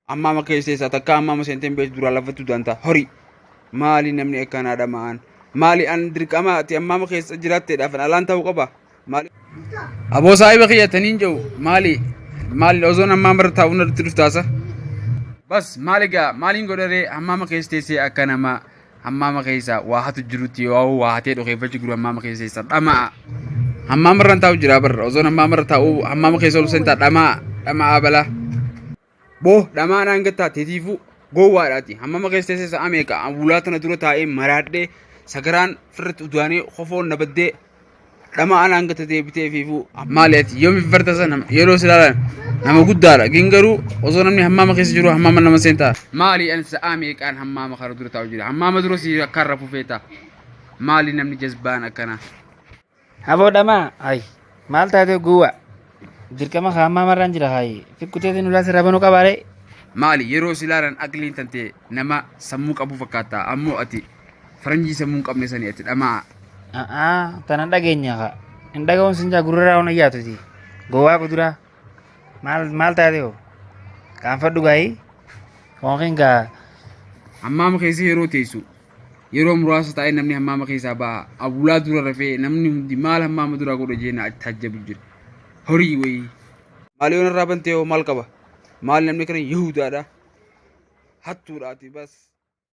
Hammaama keessa teessaa takka hammaama seentee hin beektu duraan lafatti udaanta horii. Maali namni akkanaa dhama'aan? Maali an dirqama ati hammaama keessa jiraatteedhaaf an alaan ta'uu qaba? Maali? Aboo saahiba kiyya taniin jedhu maali? Maali osoon hammaama irra taa'uu natti dhuftaasa? Bas maali gaa maaliin godharee hammaama keessa teessee akka nama hammaama keessa waa hatu jirutti yoo waa hatee dhokeeffachuu jiru hammaama keessa teessa dhama'a. Hammaama irra taa'u jira barra osoon hammaama irra taa'uu hammaama keessa ol seentaa dhama'a dhama'a balaa. Boo dhamaa naan gattaa teetiifuu gowwaadhaati. Hammama keessa teessee sa'a meeqa bulaa tana dura taa'ee maraadhee sagaraan firratti udaanee kofoon na baddee dhamaa naan gatta deebitee fiifuu. Maali ati yoomiif barta sana yeroo si ilaalan nama guddaadha. Gin garuu osoo namni hammaama keessa jiru hammaama nama seentaa. Maali ani sa'a meeqaan hammaama kana dura taa'u jira. Hammaama dura si akkaan rafuu feeta. Maali namni jazbaan akkanaa. Aboo dhamaa hay maal taatee gowwa dirqama kaa ammaa marraan jira hay fikkuteetiin ulaa sirraa banuu qabaaree. Maali yeroo si ilaalan aqliin tante nama sammuu qabu fakkaata ammoo ati faranjii sammuu hin qabne sani ati dhamaa. A'aa tana dhageenya kaa hin dhaga'uun sin jaa gurra raawwan ayyaatuti gowwaa kuduraa maal maal taatee hoo qaanfadhu gaayii yookiin gaa. Hammaama keessa yeroo teessu Yeroo muraasa taa'ee namni hammaama keessaa baha. Abulaa dura rafee namni hundi maal hammaama duraa godha jee na taajjabu jira. Horii wayii. Maal yoo narraa bantee hoo maal qaba? Maal namni kana Yihudaadha? Hattuudhaati bas.